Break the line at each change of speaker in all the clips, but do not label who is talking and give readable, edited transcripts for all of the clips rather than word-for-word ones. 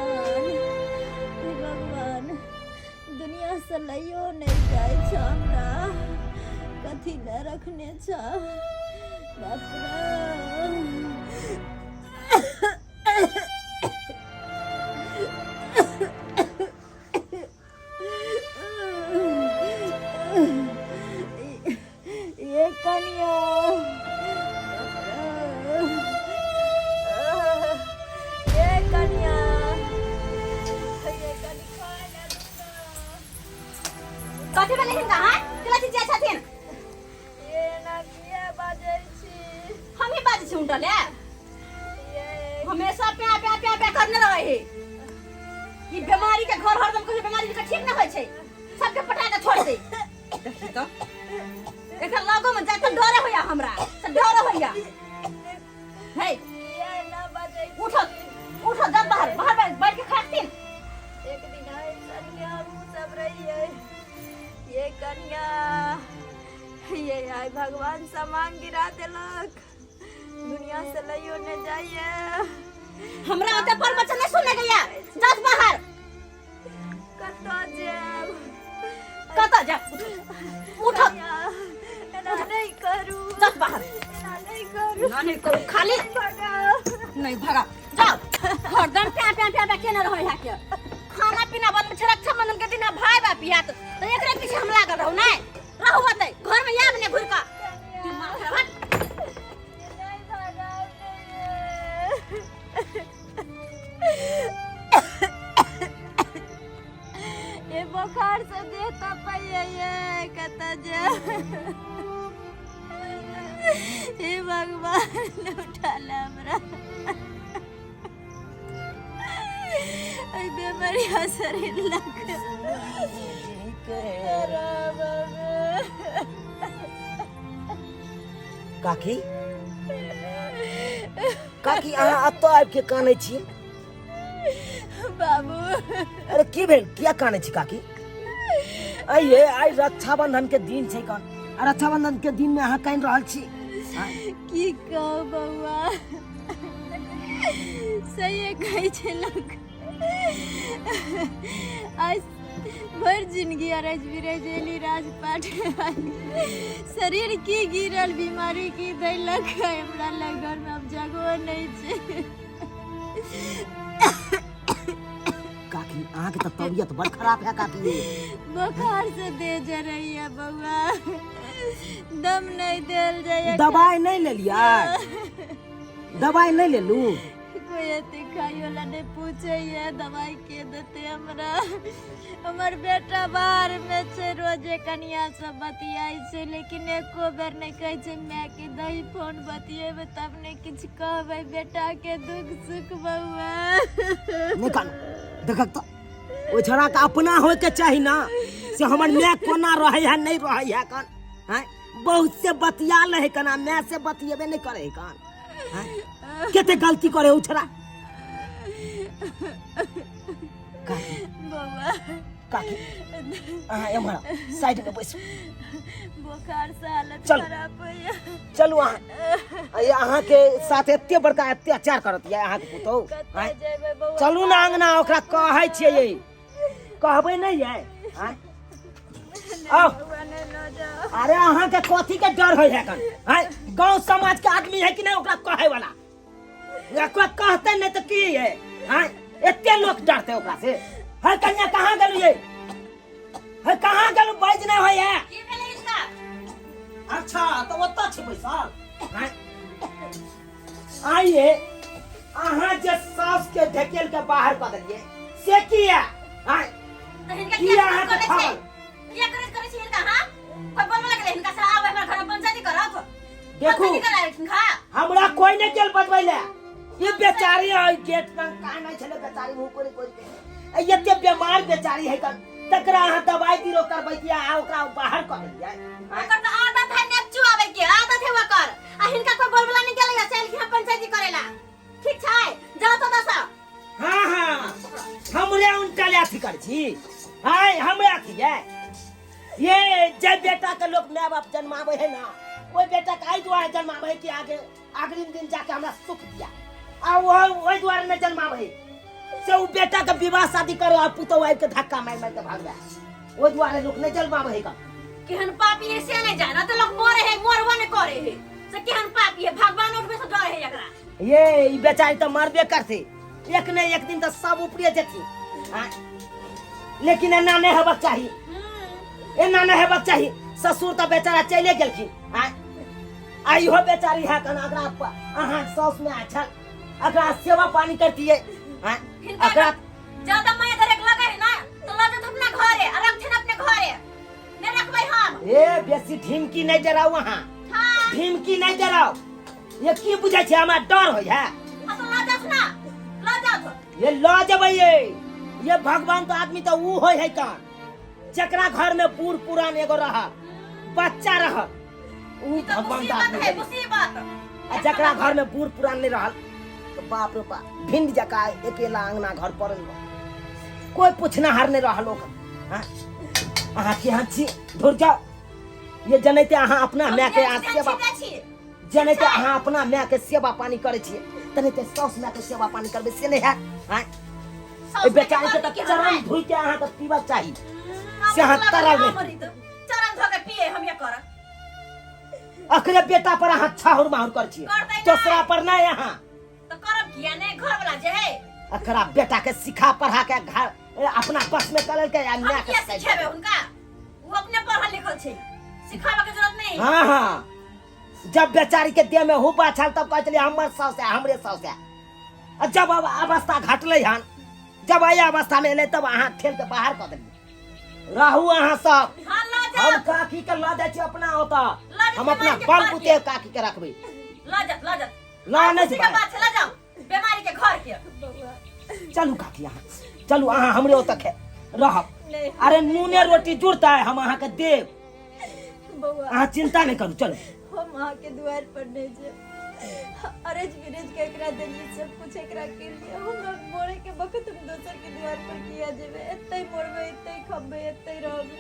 भगवान, हे भगवान, दुनिया से लइयो नहीं जाइ छ हमरा, कथी ले रखने छ बाप रे। ये कनिया, ये कनिया, ये कनी खाय ला दू ना।
कथी भेलै हिनका? हाँ, केला चिचिया छथिन?
ये ना किया बाजै छी?
हमही बाजै छी उनटल ए?
ये
हमेशा प्या प्या प्या प्या करने रहै है। ई बीमारी के घर हरदम कहियो बीमारी के ठीक न होइ छै, सबके पटा के छोड़ दे। देखी तो एकर लगो में जाके डरे होया, हमरा से डरे होया। हे,
किया ना बाजै छी?
उठो, उठो, जब बाहर बाहर बैठ बैठ के खाथिन।
एक दिन आइ संगे हमहूँ सब रहियै। ये कनिया, ये आइ भगवान सामान गिरा देलक, दुनिया से लइयो ने जाइए।
हमरा ओते पर बच्चा नहीं सुनने गया, जात बाहर।
कतऽ जायब?
कतऽ जा? उठो।
कनिया, एना नहि करू।
जात बाहर।
एना नहि करू।
ना नहीं करू खाली।
भगाउ।
नहीं भगा, जाओ। हरदम प्या प्या प्या प्या केने रहै है के खाना पीना बंद छै। रक्षाबंधन के दिन भाई बाप यात तो एकरे पीछे हम लागल रहू, नहीं रहू होतै घर में याब ने घुर का दिमाग खराब हट।
नहि भगाउ ने। ये बोखार से देह तपैया, ये कतऽ जायब? हे भगवान, उठा ले हमरा एहि बेमरिया शरीर लग।
काकी, काकी, अहाँ एतऽ आबि के कानै छी?
बाबू।
अरे की भेल? किया कानै छी काकी? आइये आइ रक्षाबंधन के दिन छै कान, आ रक्षाबंधन के दिन में अहाँ कानि रहल छी?
की कहू बौआ, सही कहै छै लोक, आइ भरि जिंदगी अरज बिरज एली राजपाट, शरीर की गिरल, बीमारी की दैलक हमरा लग, घरमे आब जगहो नहि छै।
काकी, अहाँके तऽ तबियत बड़ खराब है काकी।
बोखार से देह जरैया बौआ, दम नहि देल जाइए।
दवाई नहि लेलियै? दवाई नहि लेलू?
कोई एते खाइयो ला नहि पूछैया, दवाई के देते हमरा? हमर बेटा बाहर में छै, रोजे कनिया सब बतियाइ छै, लेकिन एको बेर नहि कहै छै माय के दही फोन, बतियेबै तब ने किछु कहबै बेटा के दुख सुख बौआ।
नहि कानू। देखक तऽ ओहि छोड़ा के अपना होय के चाही ना से हमर माय कोना रहै है, नहि रहै है कन। आँय, बहुत से बतिया ले है कना, माय से बतियेबे नहि करे है कन। आँय, कते गलती करे ओ छोड़ा। काकी।
बौआ।
काकी, अहाँ एम्हर आउ, साइड में बैसू।
बोखार से हालत
चलू।
खराब होइया।
चलू अहाँ, अरे अहाँके साथ एते बड़का अत्याचार करत ये अहाँके पुतहु?
कतऽ
आँय?
जेबै बौआ?
चलू ने अंगना, ओकरा कहै छियै, ये कहबै नहि ये? आँय? आउ।
बौआ, नहि लऽ जाउ।
अरे अहाँके कथी के डर होइ है कन? आँय, गाँव समाज के आदमी है कि नहीं ओकरा कहै वाला? ओकरा कहते नहीं तो की है? आँय, एते लोग डरते ओकरा से। है कन्या, कहाँ गेलू ये? है कहाँ गेलू? बाजि नहि होइ है।
की भेलै हिनका?
अच्छा, तऽ ओतऽ छै बैसल। आँय? आइए अहाँ जे सास के ढकेल के बाहर कऽ देलियै से किया? आँय?
तऽ हिनका
की
किया
अहाँके
करै छै?
खबर?
किया करै करै छै हिनका? हाँ, कोइ बोलबे लगलै हिनका से आबै हमरा घर में पंचायती करब?
देखू।
पंचायती कराबै हिनका।
हमरा कोई नहीं गेल बजबै ले। ये बेचारी है गेट पर कानै छलै बेचारी मुंह कोरि कोरि के। आ एते बीमार बेचारी है कन, तकरा अहाँ दवाई बीरो करबै कि अहाँ ओकरा बाहर कऽ देलियै? आँय?
ओकर तऽ आदत है नेपचू आबै के, आदत है ओकर। आ हिनका कोइ बोलबला नहि गेलै से एलखिन पंचायती करेला। ठीक छै, जाओ तो दस।
हाँ हाँ, हमरे उनका ले अथी कर छी। आय हमरे अथी है ये, जे बेटा के लोग माय बाप जन्मावे है ना, ओहि बेटा के एहि दुआरे जन्मावे है कि आगे अग्रिम दिन जाके हमरा सुख दिया, आ वो ओहि दुआरे नहीं जन्मावे है से जे उ बेटा के विवाह शादी करे आ पुतोह आबि के धक्का मारि मारि के भागबै, ओहि दुआरे लोक नहि जलमाबै है का।
केहन पापी है से नहीं जाना तो लोग मरे है, मरबो नहीं करे है, से केहन पापी है, भगवान उठबे से डरे है एकरा।
ये ई बेचारी तऽ मरबे करते, एक ने एक दिन तऽ सब ऊपरे जेथिन। आँय? लेकिन एना नहि हेबाक चाही, एना नहि हेबाक चाही। ससुर तऽ बेचारा चले गेलखिन। आँय? आ इहो बेचारी है कन अकरा अहाँ साउस में छल, अकरा सेवा पानी करतियै। आँय?
हिनका
अकरा
ज्यादा माया धरे के लगे है ना तो लऽ जेत अपना घरे आ रखथिन अपने घरे, नहीं रखबै हम।
ए बेसी ढिमकी नहीं डराउ अहाँ।
हाँ।
ढिमकी नहीं डराउ। ये की बुझै छै हमरा डर होइ है?
हाँ तो लऽ जाथ ना, लऽ जाथ।
ये लऽ जेबै। ये भगवान तो आदमी तो ऊ होइ है कान जकरा घर में बूढ़ पुरान एगो रहत, बच्चा रहत, ऊ
ई तो
भगवान तो
मुसीबत
आदमी
है,
है।
मुसीबत।
आ जकरा घर में बूढ़ पुरान नहीं रहल तो बाप रे बाप भिंड जका अकेला अंगना घर पड़ल रह, कोई पूछनाहार नहीं रहल ओकर। हाँ? अहाँ केहन छी धुर जाओ। ये जनैते अहाँ अपना
हम
माय के
केहन
आ
छी,
सेवा
छी, छी।
जनैते अहाँ अपना माय के सेवा पानी करै छियै तनैते साउस माय के सेवा पानी करबै से नहि हैत। आँय?
साउस
एहि बेचारी के
माय
तऽ
के
चरण
करबै।
धोइ के अहाँके पीबक चाही।
हम
से अहाँ
मतलब
तरल
हम
नहि।
रही तऽ चरण धो के पिए हम ये करब।
अखरे बेटा पर अहाँ छाहुर माहुर करै छियै,
करतै नहि।
दोसरा पर नहि अहाँ।
तऽ करब किया नहि, घर वाला जे है।
अकरा बेटा के सिखा पढ़ा के घर अपना बस में कर लेलकै आ
हम
माय के
किया
साइड
सिखेबै हुनका, वो अपने पढ़ल लिखल छै, सिखाबे के जरूरत नहीं।
हाँ हाँ, जब बेचारी के देह में हुबा छल तब कहै छलियै हमर साउस है, हमरे साउस है। आ जब अब अवस्था घटलै हन, जब एहि अवस्था में एलै तब अहाँ ठेल के बाहर कऽ देलियै। रहू अहाँ सब।
हाँ, लऽ जाउ।
हम काकी के लऽ जाइ छी अपना ओतऽ।
लऽ जाउ,
हम अपना
बीमारी के
बल
घर
बुते
के।
काकी के रखबै।
लऽ जाउ, लऽ जाउ।
लऽ नहि
खुशी के
जेबै।
बात छै, लऽ जाउ बीमारी के घर के।
चलू काकी अहाँ चलू, अहाँ हमरे ओतऽ रहब।
नहीं।
अरे नूने रोटी जुड़तै हम अहाँके देब।
बौआ।
अहाँ चिंता नहीं करू, चलू।
हम अहाँ के द्वार पर नहीं जायब। अरेज बिरेज के एकरा देलिए, सब कुछ एकरा के लिए। हमरा मरे के वक्त हम दोसर के द्वार पर किया जेबे? एते मरबे, एते खबे, एते रहबे।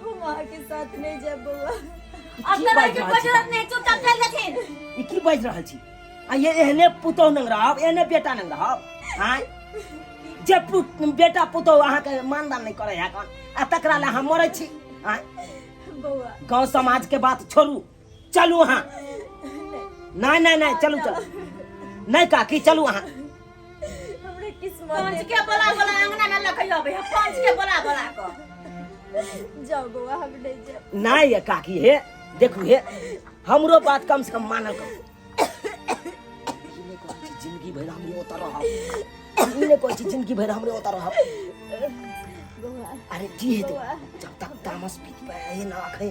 हम अहाँ के साथ नहीं जायब बौआ।
अब
की
तो
बाजि
के
रहल
कोई
छी?
जरूरत नहीं, चुपचाप चल जेथिन।
ई की बाजि रहल छी? आ ये एहने पुतोह नंग रहब, एहने बेटा नंग रहब? आँय, जे बेटा पुतोह अहाँके मानदान नहीं करे है कन, आ तकरा लए अहाँ मरै छी? आँय?
बौआ।
गांव समाज के बात छोड़ू, चलू अहाँ। नहीं नहीं नहीं, चलू चलू। नहीं काकी, चलू अहाँ।
हमरे किस्मत
पंच के बोला बोला अंगना में लखै अबै है, पंच के बोला बोला क।
जाओ बौआ, हम नहीं जायब।
नहीं ये काकी, हे देखू, हे हमरो बात कम से कम मानल करू। ई नहि कहै छी जिंदगी भरि हमरे ओतऽ रहब, ई नहि कहै छी जिंदगी भरि हमरे ओतऽ रहब।
बौआ।
अरे की हेतै?
बौआ।
जब तक तामस पीत पाए ना अखन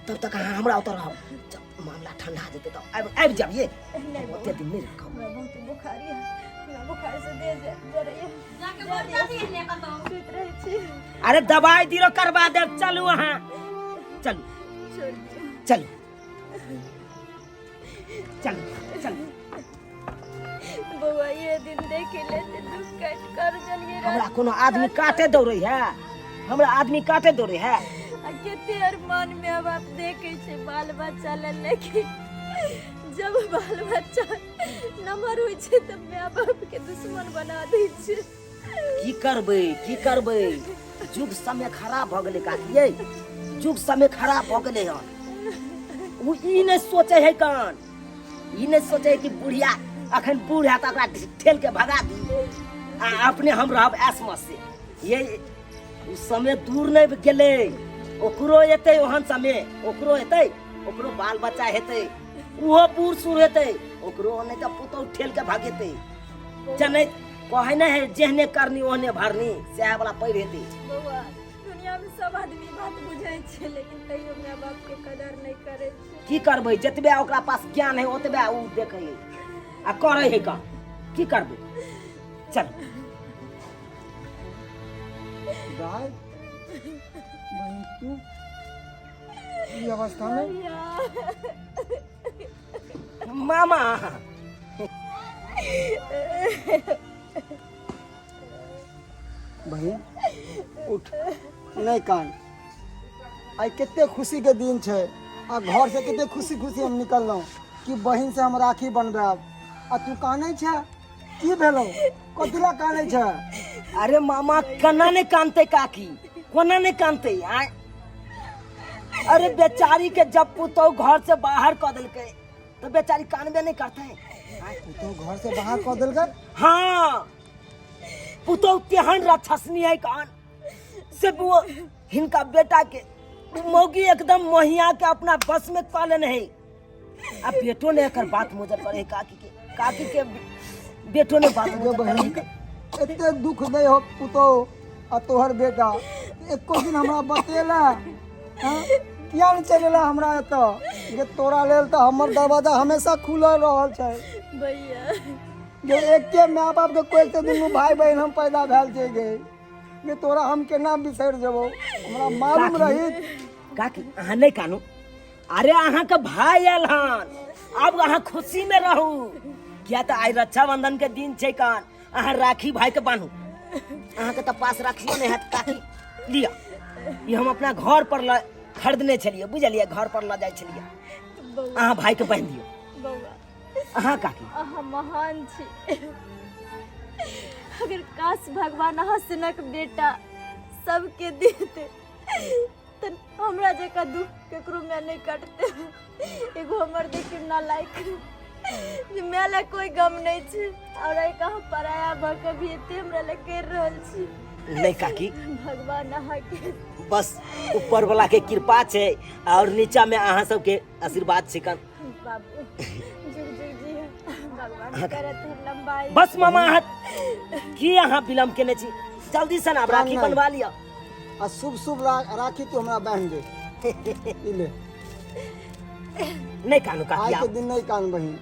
तब तक अहाँ हमरा ओतऽ रहब। जब मामला ठंडा जेतै तब आबि आबि जायब। ये
नहीं बौआ।
ओते दिन नहि रखब।
हमरा बहुत बुखार यऽ, हमरा बुखार से देह जरैया।
जाके बोल जाती है ने कतौ।
सुति रहै छी।
अरे दवाई दिरो करवा देब, चलू अहाँ, चलू।
छोड़ दियौ।
चलू चलू चलू।
बौआ, ये दिन देखे ले ते दुख काट कर जलिए।
हमरा कोनो आदमी काटे दौड़े है? हमरा आदमी काटे दौड़े है?
आ कते अरमान में अब आप देखे छे बाल बच्चा ले, लेकिन जब बाल बच्चा नमहर होइ छै तब माय बाप के दुश्मन बना दै छै।
की करबै, की करबै, युग समय खराब भऽ गेलै काकी, यै युग समय खराब भऽ गेलै हन। ओ ई नहि सोचै है कान, ई नहि सोचै है कि बुढ़िया अखन बूढ़ है तऽ ओकरा ठेल के भगा दी आ अपने हम रहब ऐश मौज से। ये ओ समय दूर नहि गेलै, ओकरो एतै ओहन समय, ओकरो एतै, ओकरो बाल बच्चा हेतै, ओहो बूढ़ सूढ़ हेतै, ओकरो नहि तऽ पुतहु ठेल के भगेतै। जनै कहै नहि है जेहने करनी ओहने भरनी, सएह वाला पैर हेतै।
बौआ, दुनिया में सब आदमी बात बुझै छै, लेकिन तैयो माय बाप के कदर नहि करै छै।
की करबै, जतबे ओकरा पास ज्ञान है ओतबे ओ देखै है आ करै है काम। की करबै, चल।
दाय बहिन, तू ई अवस्था में?
मामा।
बहिन उठ, नहीं कान। आइ कते खुशी के दिन छै आ घर से कते खुशी खुशी हम निकललहुँ कि बहिन से हम राखी बनबायब, आ तू कानै छै? की भेलौ? कथी ला कानै छै?
अरे मामा, केना नहि कानतै काकी, कोना नहि कानतै आय? अरे बेचारी के जब पुतोह घर से बाहर कऽ देलकै तऽ बेचारी कानबे नहि करतै आय?
पुतोह घर से बाहर कऽ देलकै?
हाँ, पुतोह तेहन राक्षसनी है कान से वो हिनका बेटा के मौगी एकदम मोहिया के अपना बस में कऽ लेने है। आ बेटो ने एकर बात मोजर करे है काकी के, काकी के बेटो ने बात
गे
मोजर करे
बहिन,
है।
एते दुख दै हो पुतोह आ तोहर बेटा एको दिन हमरा बतेला? हाँ? किया नहि चलि एला हमरा एतऽ? गे, तोरा लेल तऽ हमर दरवाजा हमेशा खुलल रहल छै।
भैया
गे, एके माय बाप के कोइ से दुनू भाई बहिन हम पैदा भेल छै। गे गे, तोरा हम केना बिसरि जेबौ? हमरा मालूम रही।
काकी, अहाँ नहि कानू। अरे अहाँके भाई आयल हन, आब अहाँ खुशी में रहू, किया तऽ आइ रक्षाबंधन के दिन छै कान। अहाँ राखी भाई के बान्हू। अहाँके तऽ पास राखियो नहि हैत काकी। लिअ, ई हम अपना घर पर ल खरीदने छलियै, बुझलियै? घर पर लऽ जाइ छलियै।
बौआ,
अहाँ भाई के बान्हि दियौ।
बौआ।
अहाँ काकी,
अहाँ महान छी। अगर काश भगवान अहाँ सनक बेटा सबके देते तऽ हमरा जकाँ दुख केकरो माय नहि कटतै। एगो हमर देखियौ नालायक जे माय लए कोइ गम नहि छै, आओर एक अहाँ पराया भऽ कऽ भी एते हमरा लए करि रहल छी।
नहि काकी।
भगवान अहाँके
बस ऊपर वाला के कृपा छै और नीचा में अहाँ सबके आशीर्वाद छै कन।
बाबू, जुग जुग जी, भगवान करत लंबाई।
बस मामा, अहाँ की अहाँ विलम्ब केने छी? जल्दी से आब राखी
नहि।
बनवा लिअ।
आ शुभ शुभ राखी तू हमरा बान्हि दे, ई ले।
नहि कानू काकी।
आइ के
आब
दिन नहि कान बहिन।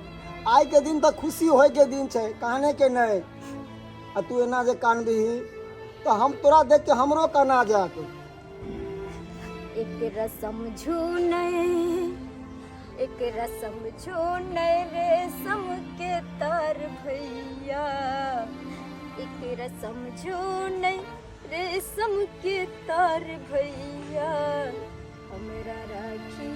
आइ के दिन तऽ खुशी होय के दिन छै, काने के नहि। आ तू एना जे कानबिही तऽ हम तोरा देख के हमरो काना जायत।
एकरा समझू नहीं, एकरा समझू नहीं रेशम के तार भैया, एकरा समझू नहीं रेशम के तार भैया, हमरा राखी,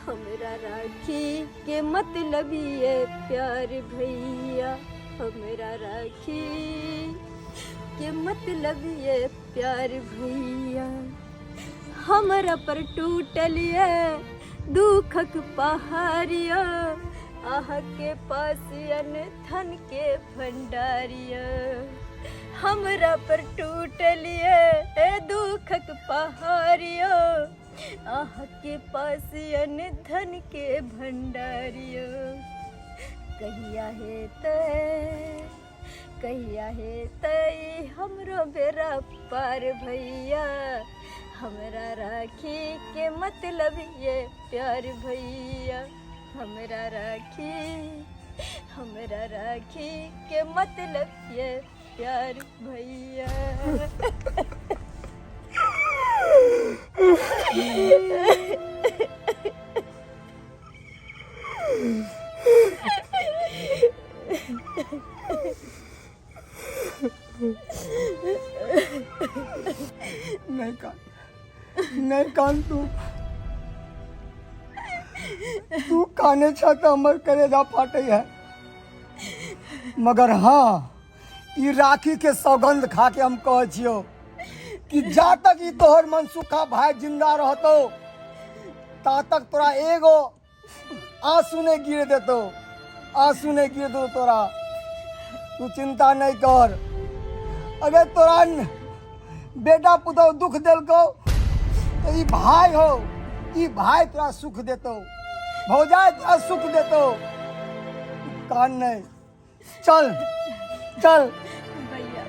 हमरा राखी के मतलब ये प्यार भैया, हमरा राखी के मतलब ये प्यार भैया। हमरा पर टूटल ये दुखक पहाड़िया, अहाँ के पास अन धन के भंडारिया। हमरा पर टूटल ये दुखक पहाड़िया, अहाँ के पास अन धन के भंडारिया। कहिया हेतै, कहिया हेतै हमरो बेरा पार भैया, हमरा राखी के मतलब ये प्यार भैया, हमरा राखी, हमरा राखी के मतलब ये प्यार भैया।
नहीं कान, नहीं कान। तू तू काने छ तऽ हमर करेजा फाटे है, मगर हाँ, ई राखी के सौगंध खा के हम कहै छियौ कि जा तक ई तोहर मनसुखा भाई जिंदा रहतौ ता तक तोरा एगो आंसू नहीं गिर देतो, आंसू नहीं गिर देतो तोरा। तू चिंता नहीं कर। अगर तोरा बेटा पुतोह दुख देलकौ तो ई भाई हो, ई भाई तोरा सुख देतो, भौजाई तोरा सुख देतो। कान नहीं, चल चल।
भैया।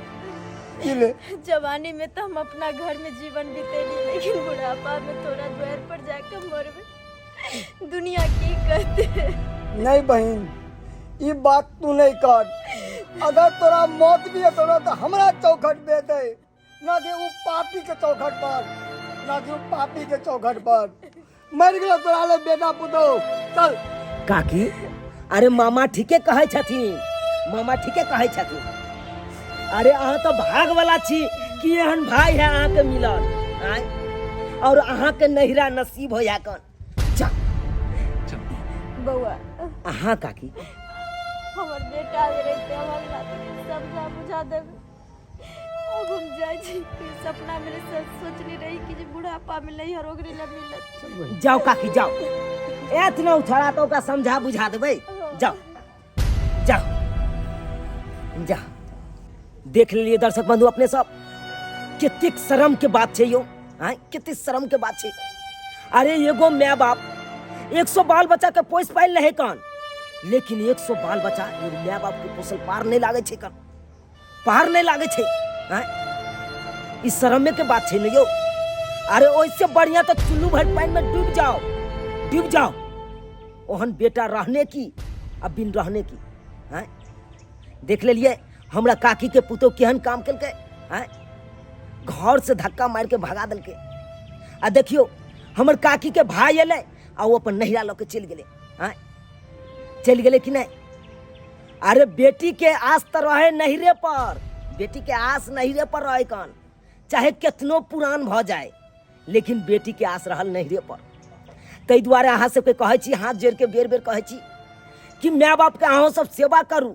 ई ले।
जवानी में तो हम अपना घर में जीवन बितेली, लेकिन बुढ़ापा में थोड़ा द्वार पर जाकर मरबे, दुनिया की कहते?
नहीं बहिन, ई बात तू नहीं कर। अगर तोरा मौत भी हेतौ ना तऽ हमरा चौखट पे हेतै, ना कि उ पापी के चौखट पर, ना कि उ पापी के चौखट पर। मरि गेलो तोरा ले बेटा पुतोह, चल।
काकी, अरे मामा ठीके कहै छथिन, मामा ठीके कहै छथिन। अरे अहाँ तऽ भाग वाला छी कि एहन भाई है अहाँके मिलल आँय, और अहाँके नहिरा नसीब होया कन। चल
बउआ।
अहाँ काकी।
हमर बेटा जे रहितै हमर नातिके समझा बुझा देबै। अब हम जाइ छी। सपना में सोचने रही कि जे बुढ़ापा में नैहर ओकरे लए मिलत।
जाओ काकी जाओ, एतना उछाड़ा तो ओकरा समझा बुझा देबै। जाओ जाओ जाओ। देख लेलिए दर्शक बंधु अपने सब, कतेक शर्म के बात छै यौ, आँय कतेक शर्म के बात छै। अरे एगो माय बाप 100 बाल बच्चा के पोसि पाइल रहे कन, लेकिन 100 बाल बच्चा एगो माय बाप के पोसल पार नहीं लागे छै कन, पार नहीं लागे छै। आँय ई शर्मे के बात छै ने यौ। अरे ओइसे बढ़िया तो चुल्लू भरि पानि में डूब जाओ, डूब जाओ, ओहन बेटा रहने की आ बिन रहने की। आँय देख लेलिए हमरा काकी के पुतोह केहन काम केलकै। आँय घर से धक्का मारि के भगा देलकै। आ देखियो हमर काकी के भाई एलै आ ओ अपन नैहरा लऽ के चलि गेलै। आँय चलि गेलै कि नहि? अरे बेटी के आस तऽ रहे नैहरे पर, बेटी के आस नैहरे पर रहे कन, चाहे केतनो पुरान भऽ जाए, लेकिन बेटी के आस रहल नैहरे पर। ताहि दुआरे अहाँ सबके कहै छी, हाथ जोड़ि के बेर बेर कहै छी कि माय बापके अहाँ सब सेवा करू,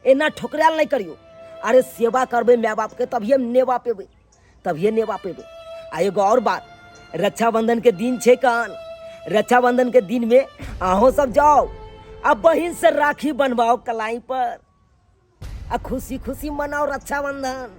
एना ठोकरायल नहि करियौ। अरे सेवा करबै माय बापके तभिए नेवा पेबै, तभिए नेवा पेबै। आ एगो और बात, रक्षाबंधन के दिन छै कन, रक्षाबंधन के दिन में अहों सब जाओ आ बहिन से राखी बनवाओ कलाई पर आ खुशी खुशी मनाओ रक्षाबंधन।